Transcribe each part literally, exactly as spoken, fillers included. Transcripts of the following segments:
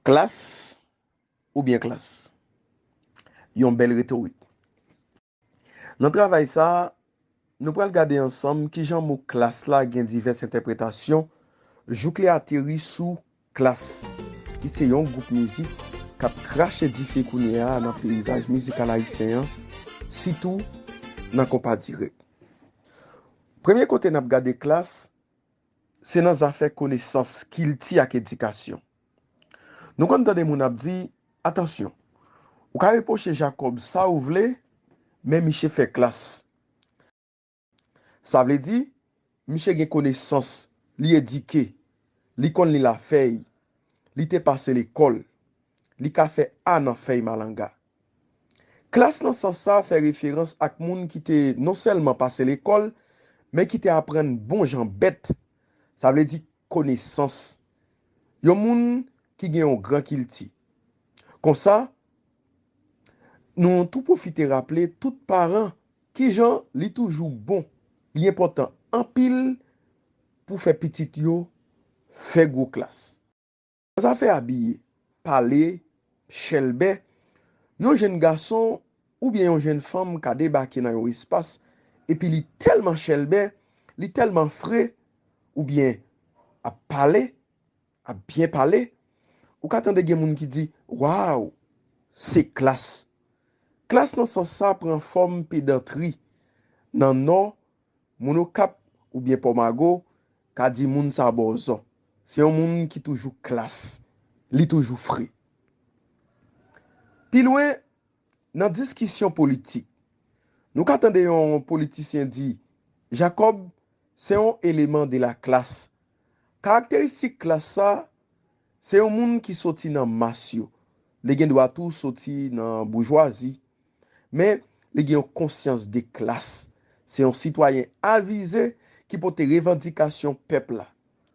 Klas oubyen klas? Yon bèl retorik. Nan travay sa a, nou pral gade ansanm kijan mo klas la gen divès entèpretasyon jouk li ateri sou Klass, ki se yon gwoup mizik k ap krache dife kounye a nan peyizaj mizikal ayisyen an, sitou nan konpa dirèk. Premye kote n ap gade Klass, se nan zafè konesans, kilti ak edikasyon. Nou konn tande moun ap di, "Atansyon, ou ka repwoche Jacob sa ou vle, men miche fè Klass." Sa vle di, miche gen konesans, li edike, li konn li lafèy, li te pase lekòl, li ka fè A nan fèy malanga. Klass nan sans sa fè referans ak moun ki te non sèlman pase lekòl, men ki te aprann bon jan bèt, sa vle di konesans. Yon moun ki gen yon gran kilti. Konsa, nou tou pwofite raple tout paran kijan li toujou bon, li enpòtan anpil pou fè pitit yo fè gwo klas. Nan zafè abiye, pale, chèlbè, yon jenn gason oubyen yon jenn fanm ka debake nan yon espas, epi li tèlman chèlbè, li tèlman fre, oubyen ap pale, ap byen pale, ou ka tande gen moun ki di, "Waw, se Klass." Klass nan sans sa pran fòm pedantri. Nan Nò, moun Okap oubyen Pòmago ka di moun sa bòzò. Se yon moun ki toujou Klass, li toujou fre. Pi lwen, nan diskisyon politik, nou ka tande yon politisyen di, "Jacob, se yon eleman de la classe." Karakteristik Klass sa, se yon moun ki soti nan mas yo. Li gen dwa tou soti nan boujwazi, men li gen yon konsyans de klas. Se yon sitwayen avize ki pote revandikasyon pèp la,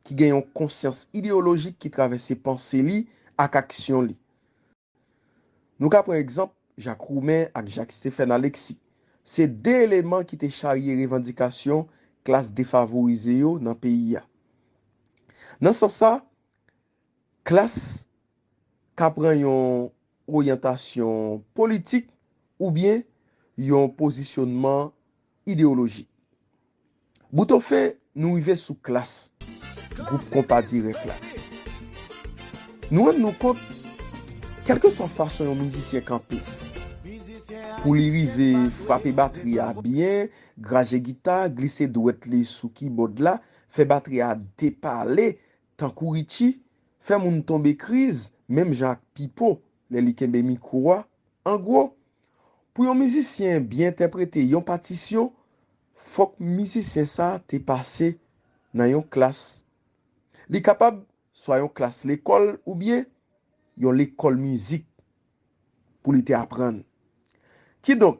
ki gen yon konsyans ideyolojik ki travèse panse li ak aksyon li. Nou ka pran egzanp Jacques Roumain ak Jacques Stephen Alexis. Se de eleman ki te charye revandikasyon klas defavorize yo nan peyi a. Nan sans sa, Klass ka pran yon oryantasyon politik oubyen yon pozisyonman ideyolojik. Boutofen, nou rive sou Klass, gwoup konpa dirèk la. Nou rann nou kont, kèlkeswa fason yon mizisyen kanpe, pou li rive frape batri a byen, graje gita, glise dwèt li sou kibòd la, fè batri a depale, tankou Richie, fè moun tonbe kriz, menm jan ak Pipo, lè li kenbe mikwo a. An gwo, pou yon mizisyen byen entèprete yon patisyon, fòk mizisyen sa a te pase nan yon klas. Li kapab swa yon klas lekòl oubyen yon lekòl mizik pou li te aprann. Kidonk,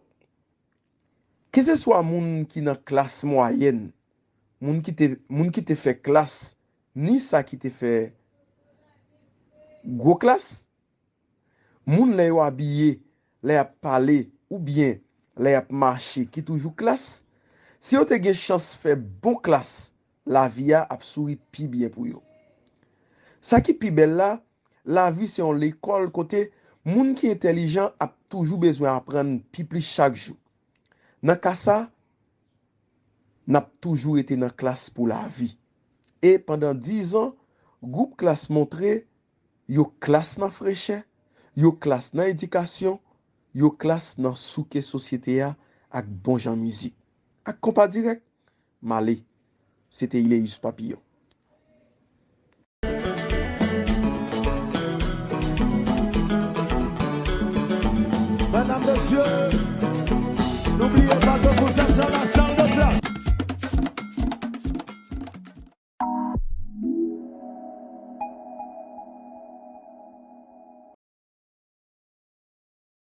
keseswa moun ki nan klas mwayèn, moun ki te, moun ki te fè klas, ni sa ki te fè gwo klas, moun lè yo abiye, lè y ap pale, oubyen lè y ap mache ki toujou klas, si yo te gen chans fè bon klas, lavi a ap souri pi byen pou yo. Sa ki pi bèl la, lavi se yon lekòl kote moun ki entèlijan ap toujou bezwen aprann pi plis chak jou. Nan ka sa, n ap toujou rete nan klas pou lavi. E pandan diz an, gwoup Klass montre yo klas nan frechè, yo klas nan edikasyon, yo klas nan souke sosyete a ak bon jan mizik. Ak konpa dirèk, m ale. Se te Ileus Papillon.